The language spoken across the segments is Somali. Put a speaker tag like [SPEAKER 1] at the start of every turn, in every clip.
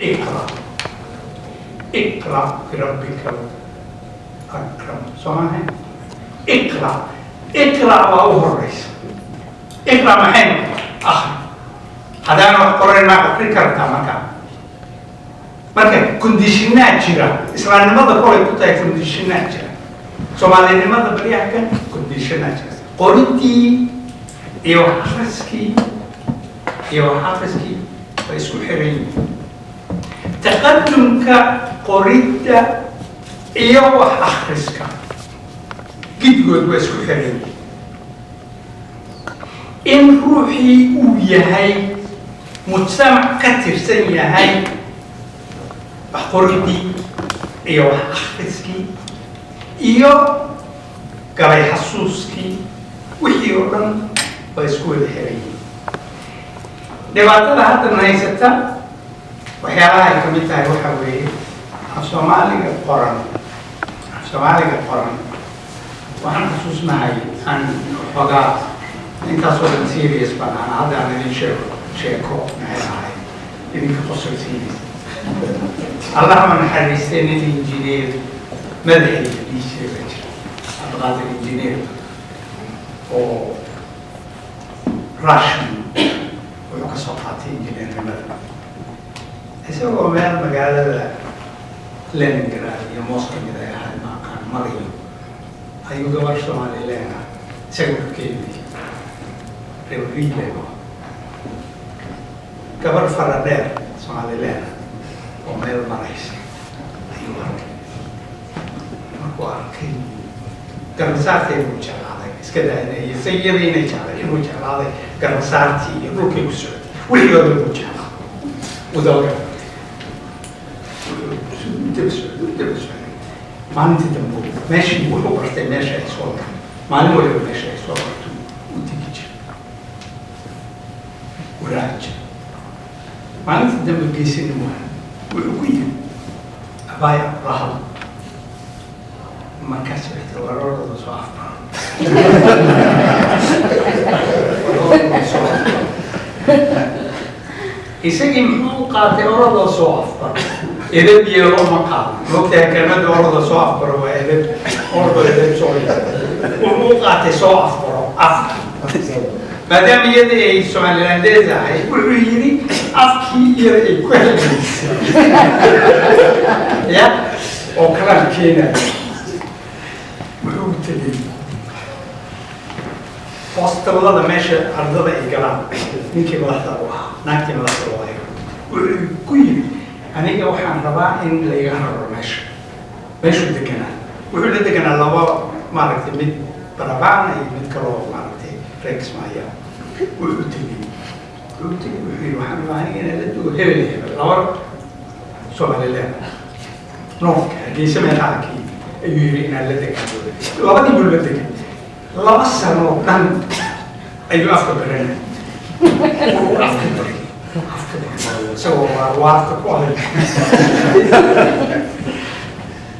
[SPEAKER 1] Iqra, iqra birabbika akram, soo maahayn? Iqra, iqra waa u horeysa. Iqra maxay noqon? Akhri. Haddaan wax qoran, maa akri kartaa? Marka condition-naa jira. Islaamnimada kolay ku tahay condition-naa jira, Soomaalinimada baryaha kan condition-naa jira. Qoridii iyo wax akhriskii, iyo wax akhriskii way isku xiran yihiin. Taqadumka qoridda iyo wax akhriska gidgood waa isku xiran yihiin. In ruuxii uu yahay mujtamac ka tirsan yahay, wax qoridii iyo wax akhriskii iyo galay xasuuskii, wixii oo dhan waa isku wada xiran yihiin. Dhibaatada haddan haysata waxyaalaha ay ka mid tahay waxaa weeye af Soomaaliga qoran. Af Soomaaliga qoran waxaan xusuusnahay aan xoogaa intaasoo dhan serious baan ahaa. Hadda aan idin sheego sheeko maxay ahayd idinka qosol siinaysa. Allahuma naxariistay, nin injineer madaxayga dhihi jiray baa jira, Cabdiqaadir Injineer, oo Russian wuxuu ka soo qaatay injineernimada. Isagoo meel magaalada Leningrad iyo Moscow mid ay ahayd maaqaan marayo ayuu gabar Somaliland ah, isaga wuxuu ka yimid reer Riilego, gabar fara dheer Somaliland oo meel maraysa ayuu arkay. Markuu arkay, garbasaartay buu jeclaaday. Iska daa se iyada inay jeclay, inuu jeclaaday garbasaartii iyo dhulkay ku socotay, wixii oo dhan buu jeclaa. Uu daba socday, u daba socday. Maalintii dambe meeshii wuxuu bartay meesha ay soo martay. Maalin waliba meesha ay soo marto u tegi jiray, u raaci jiray. Maalintii dambe geesini waa wuxuu ku yiri, "Abaaya, la hadlo." Markaas waxay tiri, "Wararooda soo afbaro, wararooda soo afbaro." Isagii muxuu qaatay? "Oradoo soo afbaro." Edeb yeelo ma qaado. Moogtahay kelmadda "orada soo afbaro" waa edeb, ordo edeb soo yeelo. Wuxuu u qaatay "soo afbaro" afka, maadaama iyada ay Somalilandees ahayd. Wuxuu yidhi afkii iyada ay ku hadlaysay ya oo kalaan keenaya. Wuxuu tegey hostel-lada, meesha ardada ay galaan. Ninkii madaxda u ahaa, naagtii madaxda u ahay, wuxuu ku yidhi, "Aniga waxaan rabaa in laiga raro meesha." Meeshuu deganaa, wuxuu la deganaa laba, maaragtay, mid Barabaana iyo mid kaloo, maaragtay, reer Kismaayo. Wuxuu tegey, wuxuu yidhi, "Waxaan rabaa aniga inaan la dugo hebel hebel." Laba Somaliland noorka Hargeysa meelaha ka yimid ayuu yidhi inaan la degaan. Labadii buu la degay. 2 sano oo dhan ayuu afka baranay. Wuu afka baray, afka baray, isagoo waarwaarta ku ahay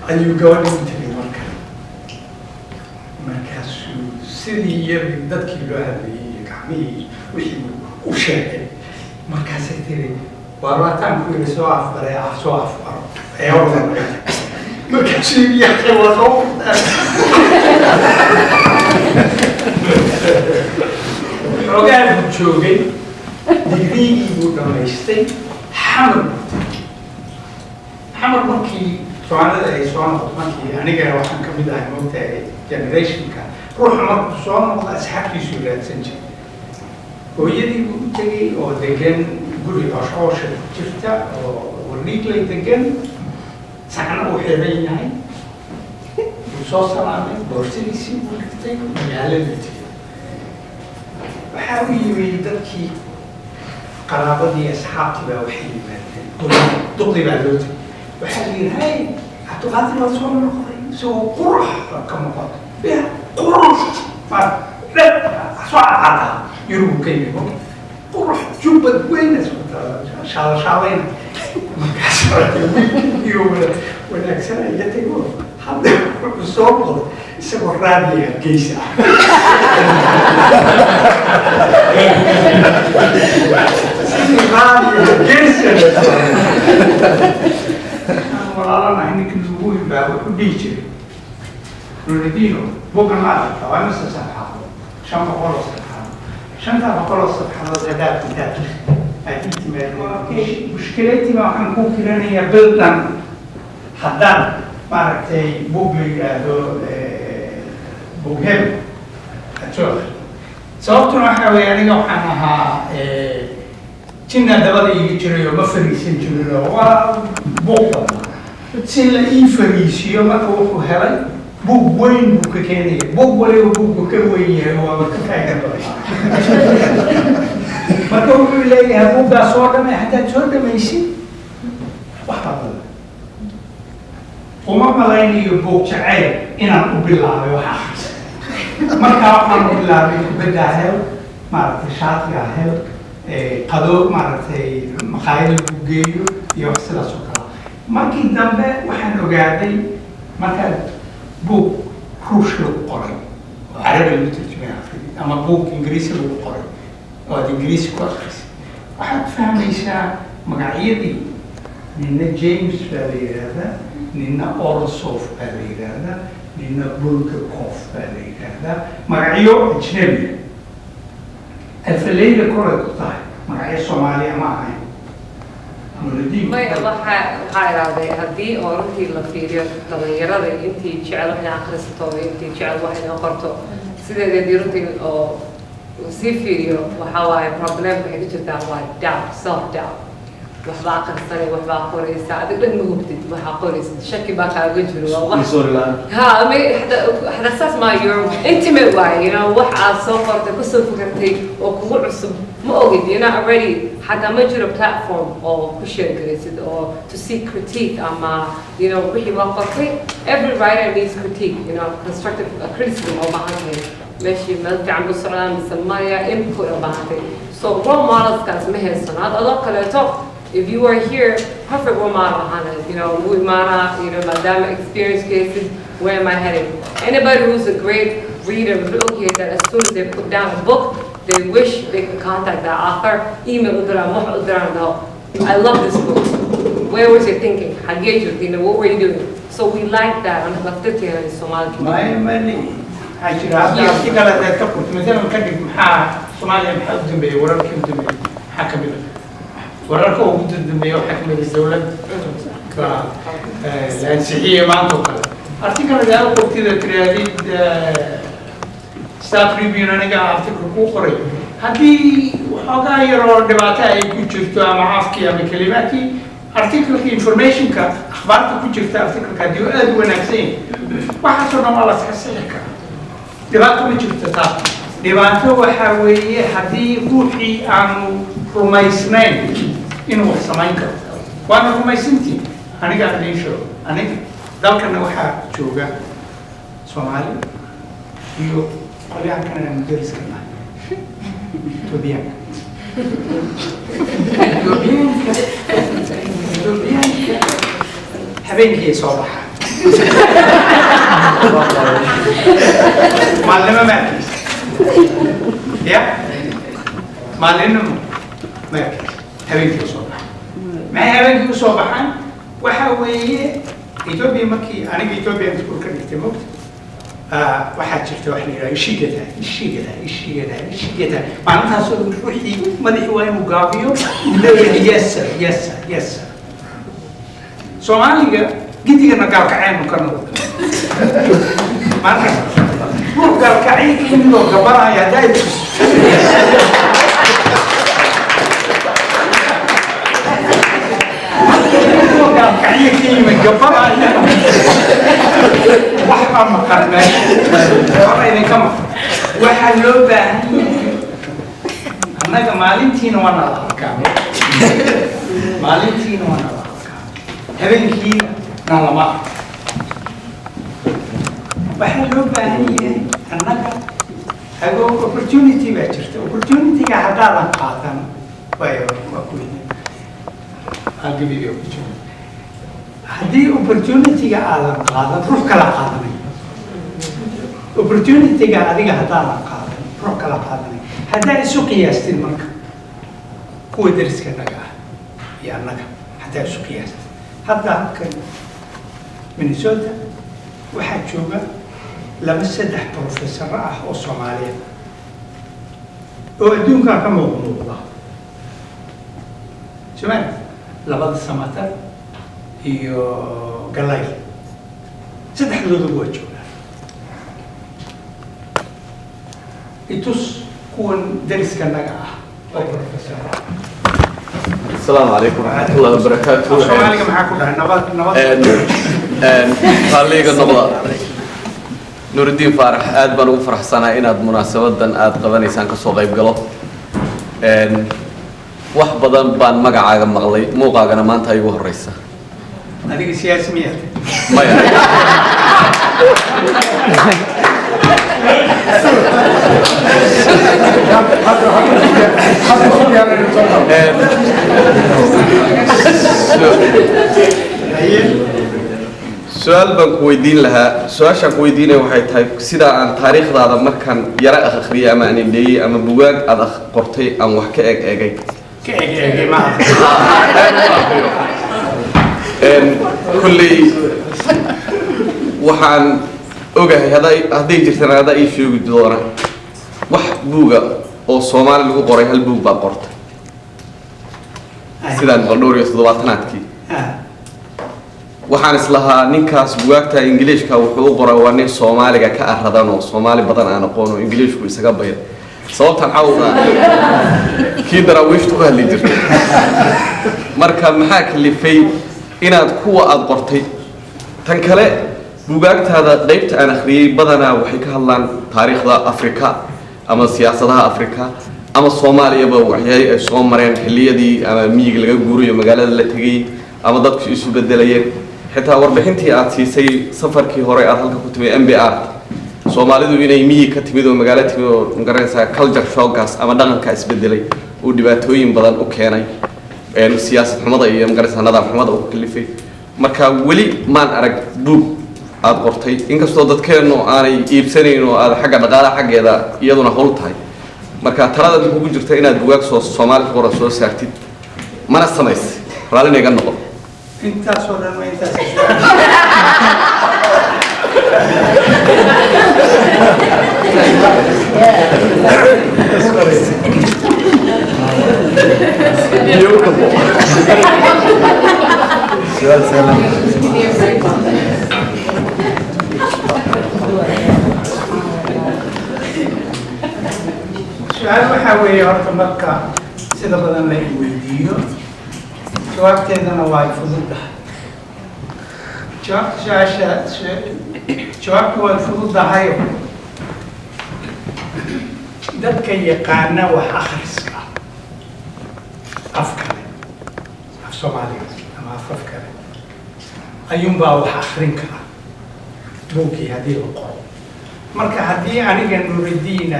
[SPEAKER 1] ayuu gabadhii u tegay. Marka markaasuu sidii iyadii dadkii loo hadlayay iyo gacmihii wixii u sheegay. Markaasay tiri, "Waarwaataan ku yidhi soo afbaray, af soo afbaro ee orda naga tag." Markaasuu yidhi, "Yaaqay, waa soo furtaan." Xoogaa buu joogay, digriigii buu dhammaystay, Xamar buu tegey. Xamar markii Soomaalida ay soo noqoto, markii aniga waxaan ka mid ahay, moogtahay, generation-ka ruuxa markuu soo noqdo asxaabtiisuu raadsan jiray. Hooyadii buu u tegey oo degan guri cooshoosha ku jirta oo Wardhiigley degan, sacna uu xiran yahay. Wuu soo salaamay, boorsadiisii buu dhigtay, magaalada tegey. Waxaa u yimi dadkii qaraabadii, asxaabtii baa waxay yimaadeen. Duqdii baa loo tegey. Waxaa la yidhi, "Hey, Cabdiqaadir waa soo noqday," isagoo qurux ka muuqato ya qurux ma dhe soo cadcadaa. Yurubuu ka yimi, qurux, jubbad weyn shaala shaalayna. Markaas wiilkii wanaagsan iga tego. Hadda wuxuu soo noqday isagoo raadiya Hargeysa ah. Sidii raadiyo Hargeysa aan walaalanahay, ninka nugu weyn baa wuxuu dhihi jiray, "Nuuradino, buuggan ma aragta? Waa imisa safxadood? 500 oo safxadood. 500 oo safxadood haddaad intaad aad ii timaado, mushkiladii baa waxaan ku kiranayaa bil dhan haddaan maaragtay buug la yidhaahdo buug hebel aad soo akhrido." Sababtuna waxaa weeye, aniga waxaan ahaa jinna dabada iiga jiray oo ma fariisan jirin oo waa buuq badnaa. Si la ii fariisiyo marka wuxuu helay buug weyn buu ka keenaya. Buug waliba buugku ka weyn yahay waaba ka faa'iido badan. Marka wuxuu leeyahay, "Buuggaas soo dhamay, haddaad soo dhamaysid wax baa badan." Uma malaynayo buug jacayl inaan u bilaabay wax akhris. Markaa waxaan u bilaabay kubadda hel, maaragtay, shaatiga hel, qado, maaragtay, maqaayad lagu geeyo iyo wax sidaas oo kale. Markii dambe waxaan ogaaday markaad buug Ruush lagu qoray oo Carabi lagu turjumay akhridid ama buug Ingiriisi lagu qoray oo aad Ingiriisi ku akhrisid, waxaad fahmaysaa magacyadii. Nina James baa la yidhaahdaa, nina Orsof baa la yidhaahdaa, nina Bulgakov baa la yidhaahdaa, magacyo ajnabi. Alfaleyda kolay ku tahay magacyo Soomaaliya ma ahayn. Nuuraddiin.
[SPEAKER 2] May, waxaa idhaahday haddii oo runtii la fiiriyo dhalinyarada intii jecel wax inay akhrisato iyo intii jecel wax inay qorto, sideeda haddii runtii oo uu sii fiiriyo, waxaa waaye problem waxay ka jirtaa waa doubt, self doubt. Waxbaa akhrisanay, waxbaa qoraysa, adig dhan ma hubtid waxaa qoraysid, shaki baa kaaga jiro, waa wax
[SPEAKER 3] Sorry la'aan.
[SPEAKER 2] Ha, ma xataa saas ma you're intimate waaye, wax aad soo qortay, kusoo fikirtay oo kugu cusub, ma ogid, you're not ready. Xataa ma jiro platform oo ku share garaysid oo to seek critique ama wixii waa qortay. Every writer needs critique, constructive criticism oo baahan tahay, meeshii meel fiican bu socdaan mise maya, input oo baahan tahay. So role modelskaas ma haysano. Had adoo kaleeto, if you were here, perfect role model ahaan, wuu imaanaa, maadaama experience cases, where am I heading? Anybody who's a great reader wuxuu ogyahay that as soon as they put down a book, they wish they could contact that author, email u diraan, wax u diraan, dhaho, "I love this book. Where was your thinking? Xagee joogtay? What were you doing?" So we like that on laftirkeena in Somali community.
[SPEAKER 1] Ma maxaa jira hadda si kale hadaad ka qorto, maalan ka dhig, maxaa Soomaaliya maxaa u dambeeyey? Wararkii u dambeeyey maxaa ka mid ah? Wararka ugu dambeeyey waxaa ka mid ah dowlad ka la ansixiyey maanta oo kale. Article hadaad qortida tiraadid Star Tribune, aniga article kuu qoray, haddii waxoogaa yaroo dhibaato ay ku jirto ama afkii ama kelimaadkii articleka, informationka, akhbaarta ku jirta articleka haddii uu aada u wanaagsan yahay, waxaasoo dhan waa la saxsixi karaa. Dhibaato ma jirto taas. Dhibaato waxaa weeye haddii ruuxii aanu rumaysnayn inuu wax samayn karo. Waana rumaysantii. Aniga aan idiin sheego, aniga dalkana waxaa jooga Soomaali iyo qolyahan kalena aanu deriska nahay, Etoobiyaanka. Etoobiyaanka habeenkii ay soo baxaan, maalinimo ma arkaysa ya, maalinimo ma arkaysa, habeenkii usoo baxaan. Maxay habeenkii usoo baxaan? Waxa weeye Ethiopia, markii aniga Ethiopian school ka dhigtay, mogta, waxaa jirta wax la yidhaha ishigada, ishigada, ishigada, ishigada. Maalintaasoo ruuxii madaxii waa inuu gaabiyo, uu leeyahay, "Yes sir, yes sir, yes sir." Soomaaliga gidigana gaalkacaynu ka noqdo. Marka ruux gaalkacyo ka yimid oo gabanaya haddaa tus, ruux gaalkacyo ka yimid gabanaya, wax baa maqan meesha, waxba idinka maqan. Waxaa loo baahan yahay annaga maalintiina waa nala arkaa, maalintiina waa nala arkaa, habeenkiina nalama arko. Waxaa loo baahan yahay annaga hago opportunity baa jirta. Opportunity-ga haddaadan qaadan, waayo waa ku weydiin. I'll give you the opportunity. Haddii opportunity-ga aadan qaadan, ruux kala qaadanay. Opportunity-ga adiga haddaadan qaadan, ruux kala qaadanay. Haddaa isu qiyaastid marka Kuwa deriska naga ah iyo annaga hataa isu qiyaasta. Hadda halkan Minnesota waxaa jooga laba saddex professor ah oo Soomaaliya oo adduunkaa ka muuqmuuqda. Soomaali labada Samatar iyo Galayl, saddexdooduba waa joogaan. Itus kuwan deriska naga ah oo professor ah.
[SPEAKER 3] السلام عليكم ورحمة الله وبركاته.
[SPEAKER 1] Soomaaliga maxaa ku dhahay? Nabad, nabad.
[SPEAKER 3] Raalliga noqda. Nuruddin Faarax, aad baan ugu faraxsanahay inaad munaasabadan aad qabanaysaan kasoo qayb galo. Wax badan baan magacaaga maqlay, muuqaagana maanta igu horeysa.
[SPEAKER 1] Adiga siyaasi miyaad?
[SPEAKER 3] Maya. Su-aal baan ku weydiin lahaa. Su-aashaan ku weydiinaya waxay tahay, sidaa aan taariikhdaada markaan yara akhriyay ama aan indheeyey ama bugaag aad qortay aan wax ka eeg eegay,
[SPEAKER 1] Ka eg eegay maaha.
[SPEAKER 3] Kolley waxaan ogahay, hadday jirtana adaa ii sheegi doona, wax buuga oo Soomaali lagu qoray hal buug baa qortay, sidaan maqal, dhowr iyo toddobaatanaadkii. Waxaan islahaa ninkaas bugaagta Ingiliishka wuxuu u qoray waa nin Soomaaliga ka aradan oo Soomaali badan aan aqoon oo Ingiliishku isaga bayr, sababtan cawda kii Daraawiishtu ku hadli jirtay. Marka maxaa kalifay inaad kuwa aada qortay? Tan kale, bugaagtaada qaybta aan akhriyey badanaa waxay ka hadlaan taariikhda Afrika ama siyaasadaha Afrika ama Soomaaliyaba, waxyahay ay soo mareen xilliyadii ama miyiga laga guurayo, magaalada la tegay ama dadku isu bedelayeen. Xitaa warbixintii aad siisay safarkii hore aad halka ku timid MBR, Soomaalidu inay miyi ka timid oo magaalo timid oo magaranaysaa culture shockaas ama dhaqanka isbedelay uu dhibaatooyin badan u keenay, siyaasad xumada iyo magaranaysaa nidaam xumada uu ku kalifay. Marka weli maan arag buug aad qortay, inkastoo dadkeennu aanay iibsanayn oo aad xagga dhaqaalaha xaggeeda iyaduna howl tahay. Marka talada kugu jirta inaad bugaag soo Soomaali ku qoran soo saartid, mana samays? Raallina iga noqon.
[SPEAKER 1] Intaasoo dhan ma intaas?
[SPEAKER 3] Beautiful.
[SPEAKER 4] Su'aal sahlan.
[SPEAKER 1] Su-aal waxaa weeye, horta marka sida badan la i weydiiyo, jawaabteedana waa ay fududahay. Jawaabta su-aasha, jawaabtu waa fududahayo. Dadka yaqaana wax akhriska af kale, af Soomaaliga ama afaf kale, ayuunbaa wax akhrin kara buuggii haddii la qoro. Marka haddii aniga Nuuridiina,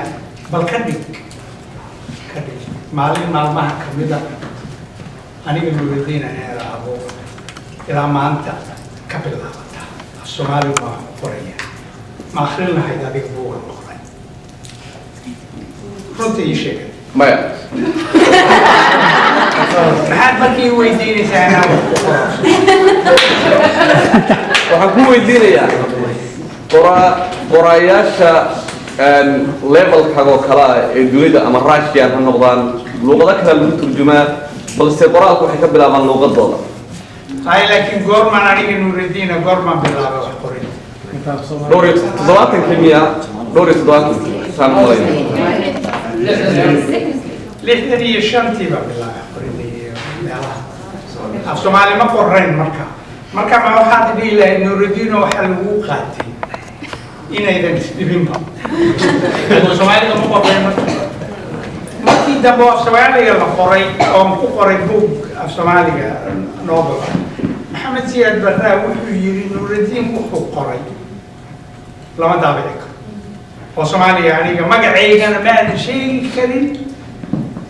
[SPEAKER 1] bal ka dhig maalin maalmaha kamida aniga Nuuridiina inaan idhaahdo ilaa maanta ka bilaabata af Soomaaliga waan ku qoraya, ma akhrin lahayd adiga buugan qoray? Runta ii sheegay.
[SPEAKER 3] Maya.
[SPEAKER 1] Maxaad markii i weydiinaysaa inaan wax ku qoro?
[SPEAKER 3] Waxaan ku weydiinayaa qoraayaasha levelkaga oo kale ah ee dunida, ama Russian ha noqdaan, luuqado kale lagu turjumaa, balse qoraalku waxay ka bilaabaan luuqadooda.
[SPEAKER 1] Hay, laakiin goormaan aniga Nuuridiina goormaan bilaabay wax qorin?
[SPEAKER 3] Dhowr iyo toddobaatankii miya? Dhowr iyo toddobaatankii saan malaynaya.
[SPEAKER 1] 65-tii baan bilaabay qorin iyo meelaha. Af Soomaali ma qorayn marka. Marka ma waxaad dhihi lahayd Nuuridiino waxaa lagu qaatay inaydan isdhibinba? Soomaaliga ma qorayn marka. Markii dambe af Soomaaliga la qoray oon ku qoray buug af Soomaaliga novel ah, Maxamed Siyaad Barraa wuxuu yidhi Nuuridiin wuxuu qoray lama daabici karo oo Soomaaliga, aniga magacaygana ma aadan sheegi karin.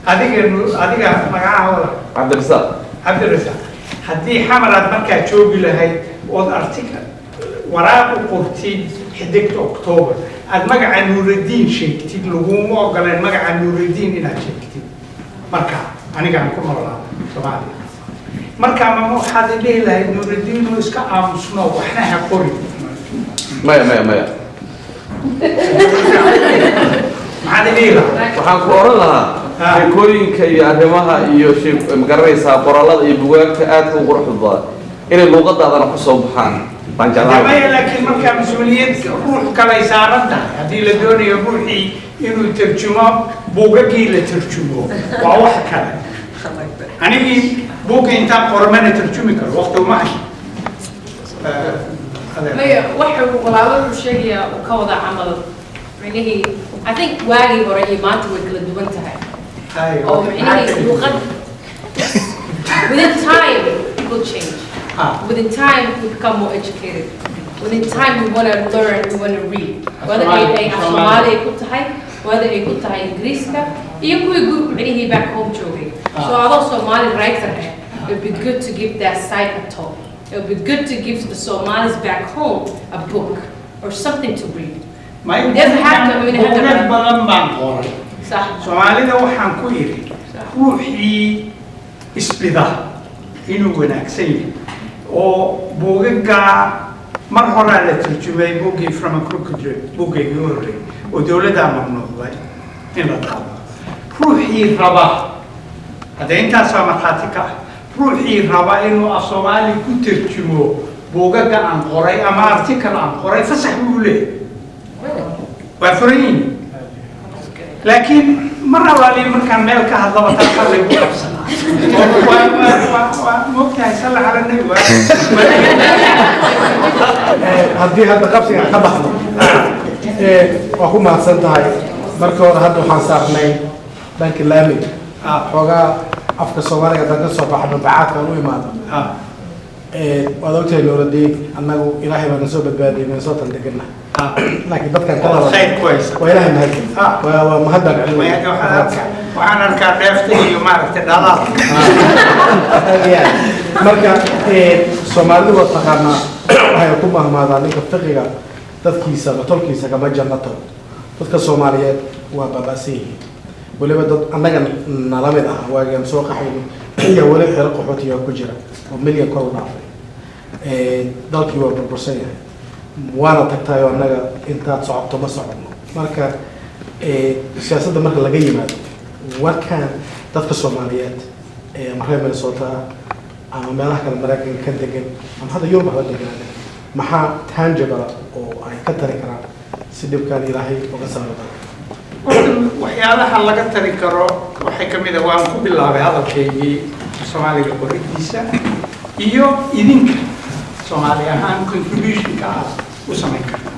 [SPEAKER 1] Adiga adiga magacaha wada?
[SPEAKER 3] Cabdirasaaq.
[SPEAKER 1] Cabdirasaaq, haddii Xamar aad markaa joogi lahayd ood artiga waraaq u qortid Xidigta Octoobar, aad magaca Nuuraddiin sheegtid, laguma ogoleen magaca Nuuraddiin inaad sheegtid marka. Aniga aan ku noolaa Soomaaliya. Marka mama waxaad i dhihi lahayd, Nuuraddiin oo iska aamusno, waxna ha qorin?
[SPEAKER 3] Maya, maya, maya.
[SPEAKER 1] Maxaad i dhihi lahayd?
[SPEAKER 3] Waxaan ku oran lahaa sheekooyinka iyo arrimaha iyo shee magaranaysaa, qoraalada iyo bugaagta aadka u quruxda badan inay luuqadaadana kusoo baxaan baan jeclaan.
[SPEAKER 1] Maya, laakiin markaa mas-uuliyad ruux kalay saaran tahay. Haddii la doonayo ruuxii inuu tarjumo buugagii la tarjumo, waa wax kale. Anigii buugga intaan qormana tarjumi karo, waqti uma hayo.
[SPEAKER 5] Maya, waxa uu walaalo wuxuu sheegayaa uu ka wada camal micnihii, I think waagii hore iyo maanta way kala duwan tahay oo micnihii luqad, within time people change. Within time we become more educated. Within time we want to learn, we want to read, whether ay af Soomaali ay ku tahay, whether ay ku tahay Ingiriiska iyo kuwii micnihii back home joogay. So adoo Somali writer ah, it would be good to give that side a talk. It would be good to give the Somalis back home a book or something to read.
[SPEAKER 1] May.
[SPEAKER 5] It doesn't have to, I mean,
[SPEAKER 1] Buugag
[SPEAKER 5] hadda
[SPEAKER 1] badan baan qoray. Soomaalida waxaan ku idhi, ruuxii isbida inuu wanaagsan yahay oo buugagaa mar horaa la turjumay, buuggii From a Crooked Rib, buuggaygii u horreeyay oo dowladdaa mamnuucday in la daabo. Ruuxii raba hadda intaasaa markhaati ka ah, ruuxii raba inuu af Soomaali ku tarjumo buugaga aan qoray ama article aan qoray, fasax buu leeyahay, waa furan yihiin. Laakiin mar alaaliya markaan meel ka hadlaba taasaa laygu qabsanaa. Waa moogtahay, salla cala nabi, waa
[SPEAKER 6] Haddii hadda qabsiga ka baxno, waa ku mahadsan tahay. Marka hore hadda waxaan saarnay dhanka laamiga xoogaa afka Soomaaliga. Haddaan ka soo baxno, bacaadkaan u imaado, waad ogtahay Nuuradiin, annagu Ilaahay baa nasoo badbaadiyay, Minnesotan degana, laakiin dadkan ka
[SPEAKER 1] oo khayr ku haysa.
[SPEAKER 6] Waa Ilaahay mahadsan, waa mahadbaan celinaya.
[SPEAKER 1] Waxaan arkaa dheefta iyo maaragtay dhalaalka.
[SPEAKER 6] Aad iyo aad. Marka Soomaalidu waa taqaanaa, waxay ku mahmaadaa ninka fiqiga dadkiisa batolkiisa kama janno tago. Dadka Soomaaliyeed waa baaba'san yihiin, weliba dad annaga nala mid ah waagaan soo qaxayno iyo weli xero qaxootiga ku jira oo milyan kor u dhaafay. Dalkii waa burbursan yahay, waana tagtahay oo annaga intaad socoto ma soconno. Marka siyaasadda marka laga yimaado, warkaan dadka Soomaaliyeed ee ama reer Minnesota ama meelaha kale Maraykanka ka degan ama hadda Yurub haba deganaan, maxaa tangible oo ay ka tari karaan si dhibkan Ilaahay uga saaro dalka?
[SPEAKER 1] Horta waxyaalaha laga tari karo waxay ka mid ah, waan ku bilaabay hadalkaygii, Soomaaliga qoridiisa iyo idinka Soomaali ahaan contributionka aad u samayn karta.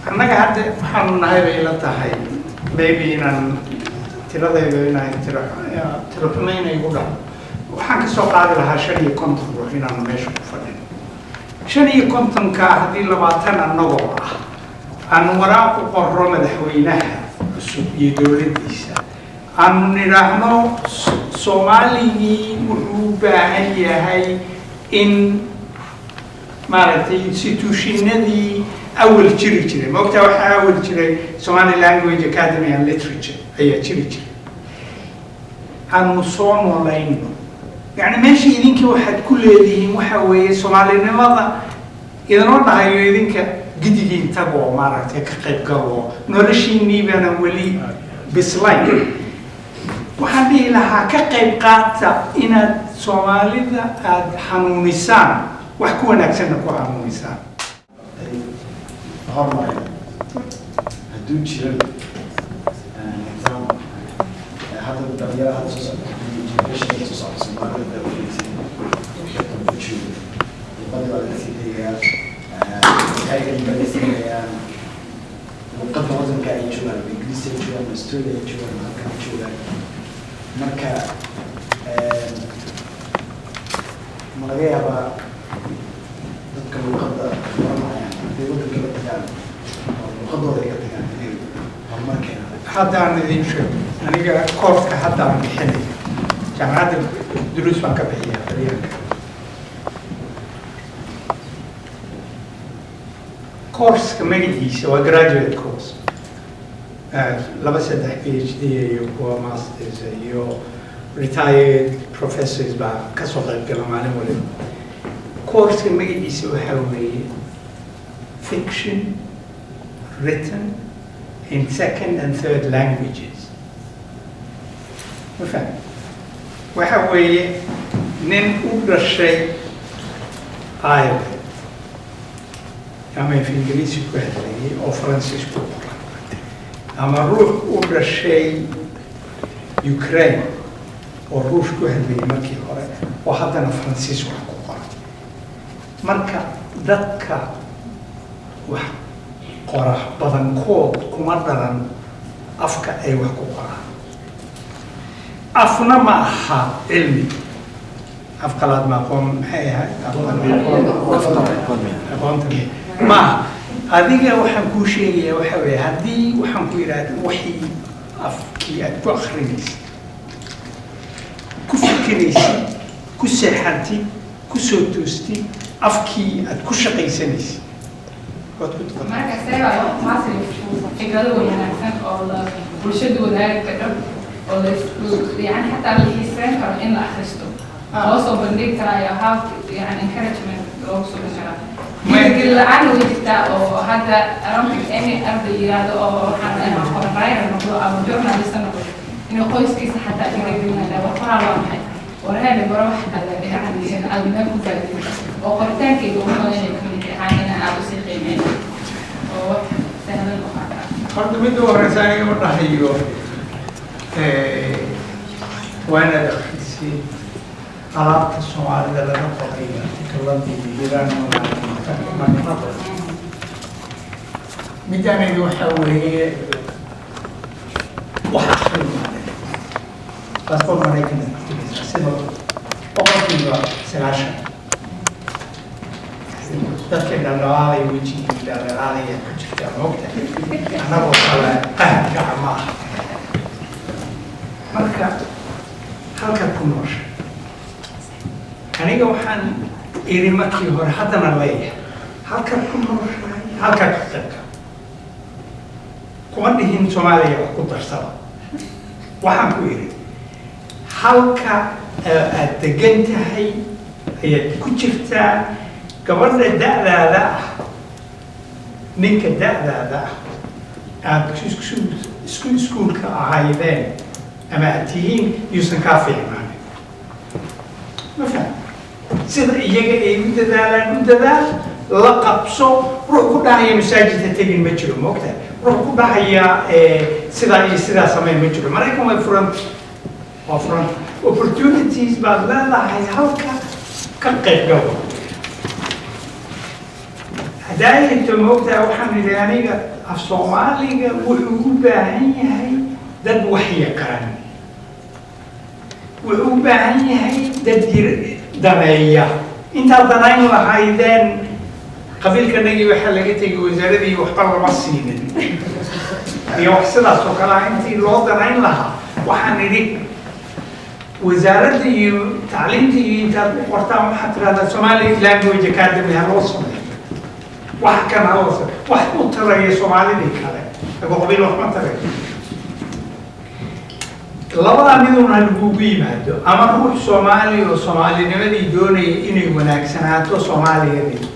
[SPEAKER 1] Annaga hadda waxaanu nahay bay ila tahay maybe inaan tiradaydu inaan tiro tiro xumo inay igu dhaco, waxaan ka soo qaadi lahaa 55 ruux inaanu meesha ku fadhino. 55-ka haddii 20 annagoo ah aanu waraaq u qorro madaxweynaha cusub iyo dowladdiisa, aanu nidhaahno Soomaaligii wuxuu u baahan yahay in maaragtay institutionadii awal jiri jiray, maogtaa, waxaa awal jiray Somali Language Academy and Literature ayaa jiri jiray, aanu soo noolayno. Yani meesha idinka waxaad ku leedihiin waxa weeye Soomaalinimada idinoo dhahayo, idinka gidigiin tagoo maaragtay ka qayb galo, noloshiinii baana weli bislayn. Waxaan dhihi lahaa ka qayb qaata inaad Soomaalida aada xanuunisaan, wax ku wanaagsanna ku xanuunisaan.
[SPEAKER 4] Hormaray hadduu jiro example hadda dhalinyarada hadda soo socda, generation soo socda, Soomaalida bay ufaysan ku joogo, luqadii baa laga sii dayayaa, waxay laga siinayaan luqadda wadanka ay joogaan, ama Ingiriisi ay joogaan, ama Australia ay joogaan, ama halkan ay joogaan. Marka ma laga yaabaa dadka luqadda baranayaan hadday wadanka la tagaan oo luqadooda ay ka tagaan inay horumar keenaan?
[SPEAKER 1] Haddaan idin sheego, aniga koorska hadda aan bixinayo jaamacadda, duruus baan ka bixiyaa baryaanka. Course-ka magaciisa waa graduate course. Laba saddex PhD iyo kuwa masters iyo retired professors baa ka soo qayb gala maalin waliba. Course-ka magaciisa waxaa weeye "Fiction Written in Second and Third Languages". Ma fahmi? Waxa weeye nin u dhashay Ireland ama af Ingiriisi ku hadlayay oo Faransiis ku qoran, ama ruux u dhashay Ukraine oo Ruush ku hadlayay markii hore oo haddana Faransiis wax ku qoran. Marka dadka wax qora badankood kuma dhalan afka ay wax ku qoraan. Afna ma aha cilmi. Af qalaad ma aqoon, maxay ahayd? Aqoonta maaha. Adiga waxaan kuu sheegayaa waxa weeye, haddii waxaan ku yidhaahda wixii afkii aad ku akrinaysid, ku fikiraysid, ku seexantid, ku soo toostid, afkii aad ku shaqaysanaysid, waad ku tukan.
[SPEAKER 7] Marka seebaa maasi fikrado wanaagsan oo la bulshadu wadaagi karo oo la isku yani xataa la xiiseyn karo in la akhristo loo soo bandhigi karaayo, how yani encouragement loogu soo karaa? Dhiirigelin la'aan way jirtaa oo hadda I don't think any arday yiraahdo oo waxaan ama qorayer noqdo ama journalist noqdo inuu qoyskiisa xataa dhiirigelinaya. War qoraal waa maxay? War heele baro wax kale, yani aad meel ku gaadin oo qoritaankayga uma inay kamid ahaan inaan aad usii qiimeyn oo wax sahlan u qaataa.
[SPEAKER 1] Horta midda u horeysa, aniga ma dhahayo waa inaad akhrisid alaabta Soomaalida laga qoray, artikaladii Hiiraan. Middaanaydu waxaa weeye wax akhrin maale. Baasboor Maraykan aad ku tegaysaa, sida 90% dadka dhaldhalaalaya, wejigii dhaldhalaalaya ku jirtaa, moogtahay, annagoo kale qahamkaca ma aha. Marka halkaad ku noosha, aniga waxaan iri markii hore, haddana leeyahay, halkaad ku nooshahay halkaa ka qaybka. Kuma dhihin Soomaaliya wax ku darsada. Waxaan ku idhi halka aad degan tahay ayaad ku jirtaa. Gabadha da'daada ah, ninka da'daada ah, aad isku iskuulka ahaydeen ama aad tihiin, yuusan kaa fiicnaanin. Ma faham? Sida iyaga ay u dadaalaan u dadaal, la qabso. Ruux ku dhahaya masaajidka tegin ma jiro, moogtahay? Ruux ku dhahaya sidaa iyo sidaa samey ma jiro. Maraykan way furanta, waa furanta. Opportunities baad leedahay, halka ka qayb galo hadaayinta, moogtahay? Waxaan idhi aniga af Soomaaliga wuxuu u baahan yahay dad wax yaqaan, wuxuu u baahan yahay dad jir daneeya. Intaad danayn lahaydeen qabiilkanagii waxaa laga tegay wasaaradii, waxba lama siinin iyo wax sidaas oo kale ah. Intii loo danayn lahaa, waxaan idhi wasaaradda iyo tacliinta iyo intaad u qortaan, waxaad tidhahdaa Somali Language Academy ha loo sameeyo, wax kan ha loo sameeyo, wax u taraya Soomaalidii kale. Ago qabiil wax ma tarayo. Labadaa midun ha lagugu yimaado, ama ruux Soomaali oo Soomaalinimadii doonaya inay wanaagsanaato Soomaaliyadii,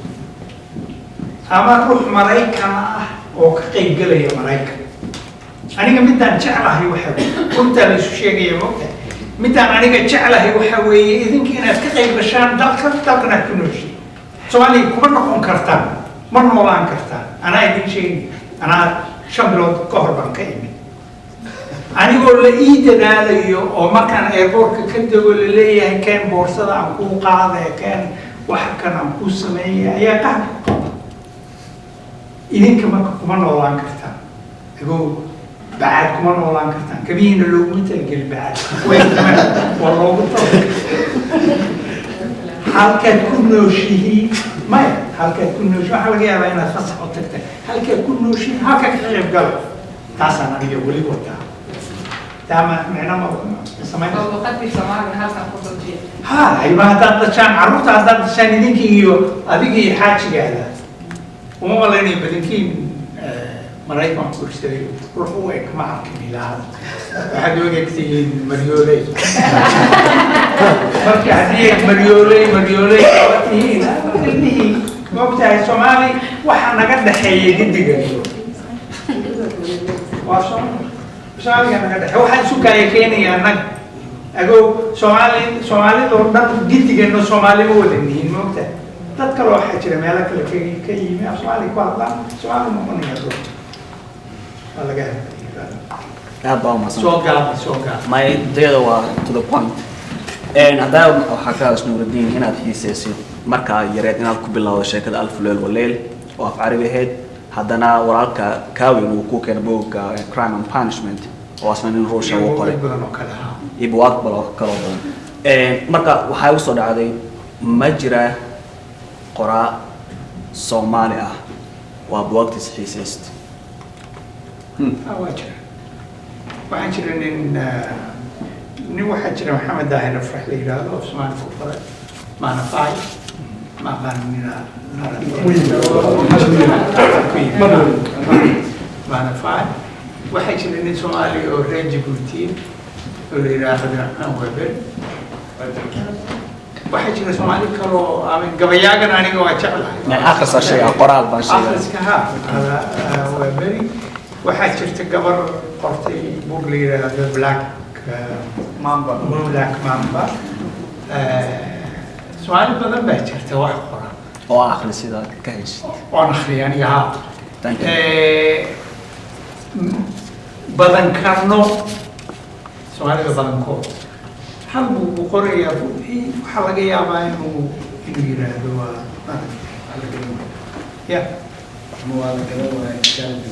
[SPEAKER 1] ama ruux Maraykan ah oo ka qaybgelaya Maraykan. Aniga midaan jeclahay waxa weeye, runtaa la isu sheegaya, moogta, midaan aniga jeclahay waxa weeye idinka inaad ka qayb gashaan dalka, dalkan aad ku nooshiin. Soomaaliya kuma noqon kartaan, ma noolaan kartaan. Anaa idin sheegi, anaa 5 bilood ka hor baan ka imid, anigoo la ii dadaalayo oo markaan airportka ka dego laleeyahay keen boorsada aan kuu qaade, keen wax kan aan kuu sameeyay, ayaa qaar ku qaba. Idinka marka kuma noolaan kartaan agoo bacaad, kuma noolaan kartaan. Kabihiina looguma talagelin bacaad, waa loogu talagalay halkaad ku nooshihiin. Maya, halkaad ku nooshihiin waxaa laga yaabaa inaad fasax u tagta. Halkaad ku nooshihiin halka ka qayb galo. Taasaan aniga weli wataa. Taa ma micno ma samayn?
[SPEAKER 7] Oo luqadii Soomaaliga halkan ku doojiya.
[SPEAKER 1] Ha, ilma haddaad dhashaan, carruurta haddaad dhashaan, idinka iyo adiga iyo xaajigaada, uma malaynayo badankiin. Maraykan wax guursaday, ruux u eg ma arkin ilaa hadda. Waxaad og egtihiin maryooley. Marka haddii ay maryooley qaba tihiin ilmihii, maogtahay, Soomaali waxa naga dhexeeya gidiga waa Soomaaliga naga dhexeeya. Waxaa isu kaya keenaya annaga agow Soomaali, Soomaalidoo dhan gidigano Soomaali ma wada nihin, maogtahay. Dad kale waxaa jira meelo kale ka yimi, af Soomaali ku hadlaan, Soomaali noqonaya ruux waa laga hadlaya.
[SPEAKER 8] Aad baa umahadsan.
[SPEAKER 1] Soo gaabi, soo gaabi.
[SPEAKER 8] My dayada waa to the point. Haddaa waxaa ka hadashay, Nuurudiin, inaad xiiseysid markaa yareed inaad ku bilowdo sheekada Alfu Leyl wa Leyl oo af Carabi ahayd, haddana walaalka Kawin uu ku keenay buugga Crime and Punishment oo asna nin Ruusha uu qoray.
[SPEAKER 1] Badan oo kale ha.
[SPEAKER 8] Iyo buugaag badan kaloo badan. Marka waxaa igu soo dhacday, ma jira qoraa Soomaali ah waa buugaagtiisa xiisayst?
[SPEAKER 1] Ah, waa jira. Waxaa jira nin waxaa jira Maxamed Daahir Afrax la yidhaahdo oo Soomaali ku qoray, Maanafay, ma aqaan nina Maanafay. Waxaa jira nin Soomaali oo reer Jabuuti oo la yidhaahdo Cabdiraxmaan Weber. Waxaa jira Soomaali kaloo amin gabayaagan, aniga waa jeclahay.
[SPEAKER 8] Akhrisaa sheegaa, qoraal baan sheegaa.
[SPEAKER 1] Akhriska ha, waa beri. Waxaa jirta gabar qortay buug la yidhaahdo Black Mamba, Black Mamba. Soomaali badan baa jirta wax qora.
[SPEAKER 8] Oo akhri sida ka heshid?
[SPEAKER 1] Oon akhriya aniga ha.
[SPEAKER 8] Thank you.
[SPEAKER 1] Badankano Soomaalida badankood hal buu ku qorayaa, ruuxii waxaa laga yaabaa inuu yidhaahdo waa ya.
[SPEAKER 4] Ama waa la garan waaya challenge.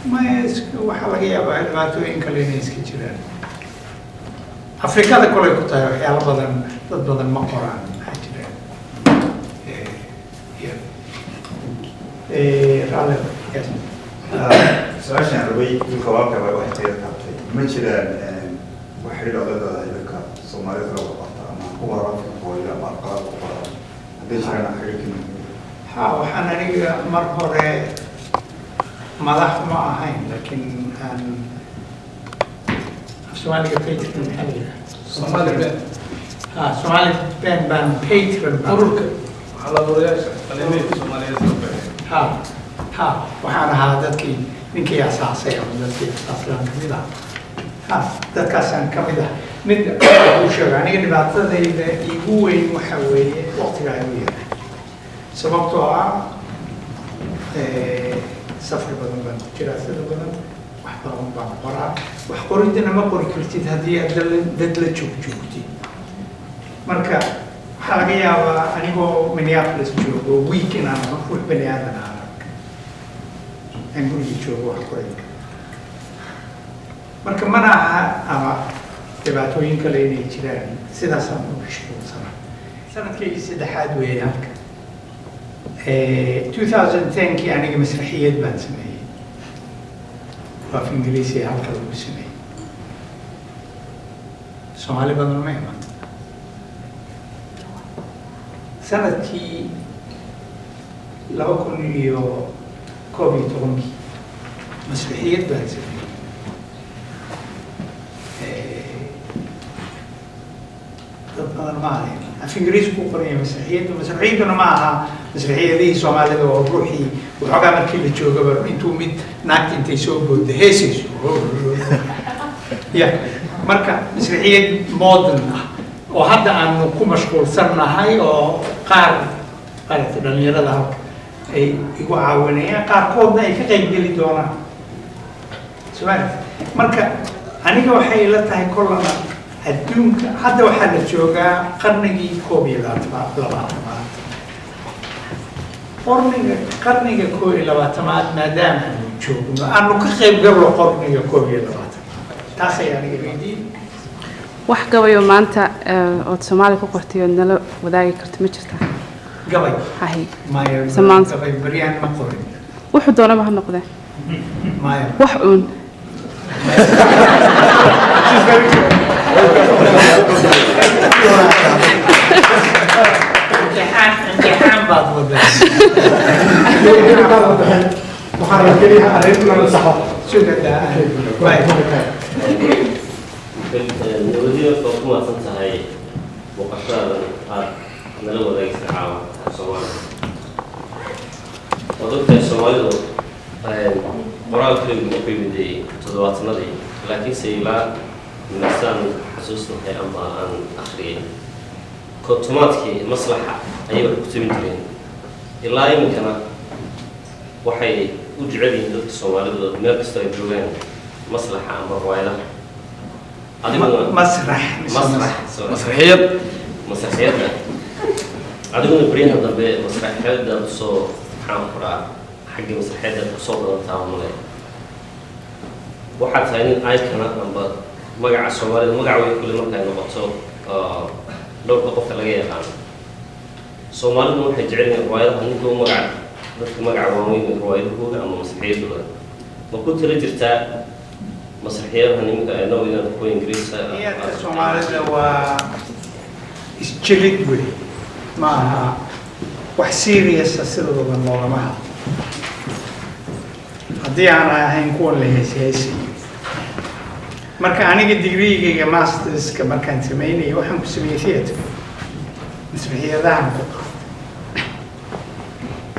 [SPEAKER 1] Maya, waxaa laga yaabaa dhibaatooyin kale inay iska jiraan. Afrikada kolay ku tahay waxyaalo badan, dad badan ma qoraan, maxaa jira. Ya. Raalli, yes.
[SPEAKER 9] Su-aashaan rabay wiilka walaalka baa waxay tayada taabtay. Ma jiraan wax xidhiidh oo leedahay dadka Soomaalida kala wada qabta ama ku qoran afka hooyo ama afqalaad ku qoran? Hadday jiraan, xidhiidhka?
[SPEAKER 1] Ha, waxaan aniga mar hore madax ma ahayn, laakiin aan af Soomaaliga patron maxaa la yidhaha?
[SPEAKER 10] Somali Pen.
[SPEAKER 1] Ha, Somali Pen baan patron baan.
[SPEAKER 10] Ururka halabuurayaasha qalimeedka Soomaaliyeed soo baxay.
[SPEAKER 1] Ha ha, waxaan ahaa dadkii ninkii asaasay ama dadkii asaasay aan kamid ah. Ha, dadkaasaan kamid ah. Mid uu sheego, aniga dhibaatadayda iigu weyn waxa weeye waqtigaa igu yaray, sababtoo ah safar badan baan ku jiraa, sida badan wax badan baan qoraa. Wax qoridana ma qori kartid haddii aad dad la joog joogtid. Marka waxaa laga yaabaa anigoo Minneapolis joogo week inaan ruux bani aadan arag, aan guriga joogo wax qoray. Marka mana aha ama dhibaatooyin kale inay jiraan, sidaasaan u mashquulsana. Sanadkaygii saddexaad weeye halka. 2010kii aniga masraxiyad baan sameeyey oo af Ingiriisi halka lagu sameeyey. Soomaali badan ma iman. Sanadkii 2011kii masraxiyad baan sameeyey. Dad badan ma ahayn. Af Ingiriis ku qoraya masraxiyaddu. Masraxiyadduna ma aha masraxiyadihii Soomaalida oo ruuxii waxoogaa markii la joogaba intuu mid naagta intay soo boodda heesayso ya. Marka masraxiyad modern ah oo hadda aanu ku mashquulsannahay oo qaar maaragtay dhalinyarada halka ay igu caawinayaan, qaarkoodna ay ka qaybgeli doonaan Soomaali. Marka aniga waxay ila tahay kollana adduunka hadda waxaa la joogaa qarnigii 21aad. Qarniga 21aad maadaama aanu joogno, aanu ka qayb galno qarniga 21aad. Taas ayaa aniga weydiin.
[SPEAKER 11] Wax gabayo maanta ood Soomaali ku qortay ood nala wadaagi karto ma jirtaa?
[SPEAKER 1] Gabay?
[SPEAKER 11] Hahi.
[SPEAKER 1] Maya.
[SPEAKER 11] Samaanta.
[SPEAKER 1] Gabay baryaan ma qorin.
[SPEAKER 11] Wuxuu doonaba ha noqdee.
[SPEAKER 1] Maya.
[SPEAKER 11] Wax uun.
[SPEAKER 1] She's very good. Imtixaan, imtixaan baad wadaa.
[SPEAKER 6] Waxaan rabaa keliya arrin inaan saxo.
[SPEAKER 12] Nabadiyo, waa ku mahadsan tahay booqashadadan aad nala wadaagaysa caawa Soomaaliya. Waad ogtahay, Soomaalidu qoraalkeedu wuxuu yimid 70-aadii, laakiinse ilaa masaan xasuusnahay ama aan akhriyay 50-aadkii maslaxa ayay wax ku tabin jireen. Ilaa iminkana waxay u jecel yihiin dadka Soomaalidu meel kastoo ay joogaan maslaxa ama riwaayadaha. Adiguna
[SPEAKER 1] Masrax.
[SPEAKER 12] Masrax, sorry.
[SPEAKER 3] Masraxiyad.
[SPEAKER 12] Masraxiyadda. Adiguna baryahan dambe masraxiyadda usoo, maxaan ku dhahaa, xagga masraxiyadda kusoo badantaa male. Waxaad tahay nin icon amba magaca Soomaalida magac weyn kule markay noqoto dhowrka qofka laga yaqaano. Soomaalidu waxay jecel yihiin riwaayadaha ninka u magaca, dadka magaca waaweyn riwaayadahooda ama masraxiyadooda. Ma ku tala jirtaa masraxiyadaha nimanka ay noo inaan kuwa Ingiriiska?
[SPEAKER 1] Niyadka Soomaalida waa isjilid wey, ma aha wax serious ah sidooda loogama hadlo haddii aan ahayn kuwa la heesheesiyo. Marka aniga digriigayga masterska markaan samaynayay, waxaan ku sameeyey theatre, masraxiyadahan ku qaatay.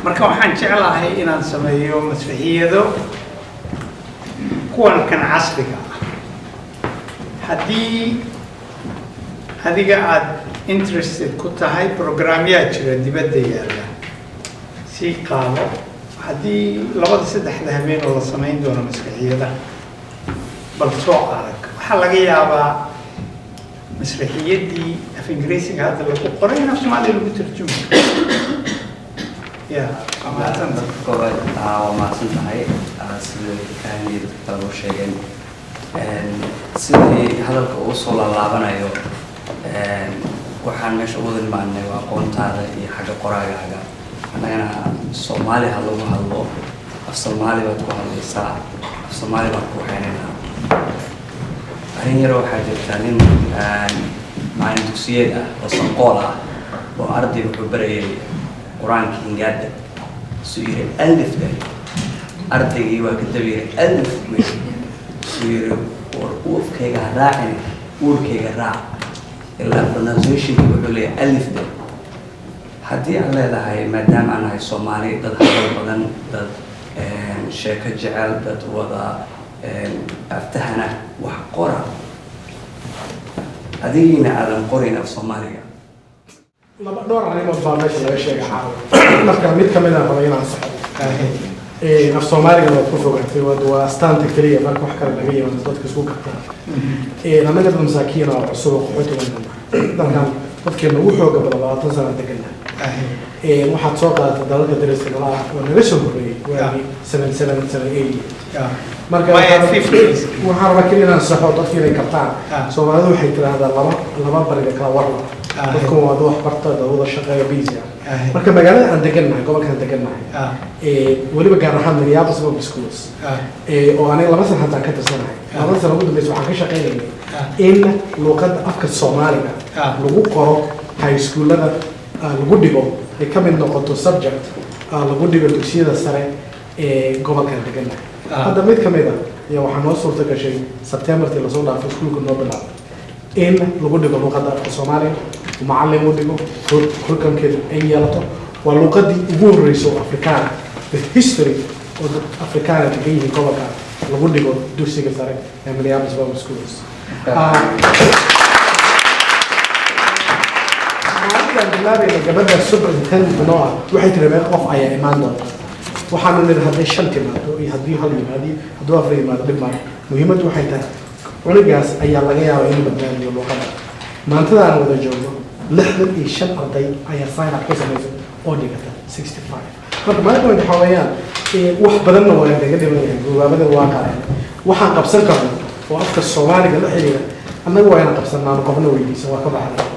[SPEAKER 1] Marka waxaan jeclahay inaan sameeyo masraxiyado kuwan kan casriga ah. Haddii adiga aada interested ku tahay, programyaa jira dibadda yaalla, sii qaado. Haddii labada saddexda habeen oo la samayn doono masraxiyadaha, bal soo arag. Waxaa laga yaabaa masraxiyaddii af Ingiriisiga hadda lagu qoray in af Soomaaliya lagu tarjumo ya. Waa mahadsanta.
[SPEAKER 13] Marka koowaad, waa mahadsan tahay. Sida kaahaniyo dadka kale u sheegeen, sidii hadalka uu soo laalaabanayo, waxaan meesha u wada imaanay waa aqoontaada iyo xagga qoraagaaga. Annagana Soomaali ha lagu hadlo, af Soomaali baad ku hadlaysaa, af Soomaali baan ku waxaynaynaa. Arrin yar, waxaa jirta nin macalin dugsiyeed ah oo sanqool ah oo arday wuxuu barayay Qur-aanka hingaada. Suu yiri alif day, ardaygii waa ka daba yiri alif wey. Suu yiri, war uufkayga ha raacin, uurkayga raac, ilaa pronunciationki wuxuu leeyahay alif day. Haddii aad leedahay, maadaama aan nahay Soomaali, dad hadal badan, dad sheeko jecel, dad wada aftahana, wax qora, adigiina aadan qorayn af Soomaaliga.
[SPEAKER 6] Laba dhowr arrimood baa meesha laga sheegay caawa. Marka mid kamid ah raba inaan saxo. Af Soomaaliga waad ku fogaatay, waa astaanta keliya marka wax kale laga yimaado dadka isku gartaan. Annaga dad masaakiin oo cusub oo qaxooti badan dalkan, dadkeena ugu xooga badan 20 sano deganna. Waxaad soo qaadatay dalalka dariska nala ah oo naga soo horreeyey waagii 77, 78. Marka waxaan rabaa keliya inaan saxo dadka inay kartaan. Soomaalidu waxay tiraahdaa laba laba bariga kala warla. Dadku waa dad wax barta, dad wada shaqeeya, busy ah. Marka magaalada aan degannahay, gobolkaan degannahay, weliba gaar ahaan Minneapolis Public Schools, oo aniga 2 sano haddaan ka tirsanahay, 2da sano ugu dambeysa waxaan ka shaqaynayay in luuqadda afka Soomaaliga lagu qoro high schoolada, lagu dhigo, ay ka mid noqoto subject lagu dhigo dugsiyada sare ee gobolkaan degannahay. Hadda mid ka mid ah ayaa waxaa noo suurta gashay Septembertii lasoo dhaafay iskuulka noo bilaabay in lagu dhigo luuqadda afka Soomaaliga, macallin u dhigo, curriculumkeedu ay yeelato. Waa luuqadii ugu horreysay oo Afrikaan, the history oo dad Afrikaana degan yihiin gobolka, lagu dhigo dugsiga sare ee Minneapolis Public Schools. Maalintaan bilaabayna, gabadha superintendent noo ah waxay tiri, meeqa qof ayaa imaan doonta? Waxaanu nidhi, hadday shan timaado iyo haddii hal yimaado iyo hadduu afar yimaado, dhib maayo. Muhiimaddu waxay tahay cunugaas ayaa laga yaabaa inuu badbaadiyo luuqadda. Maantada aan wada joogno, 65 arday ayaa sign up ku samaysay oo dhigata, 65. Marka maalinta waxaa weeyaan, wax badanna waa naga dhiman yahay. Gubaabada waa qaadeen. Waxaan qabsan karno oo afka Soomaaliga la xiriira annaga waa inaan qabsanaano, qofna weydiisan waa ka baxnay.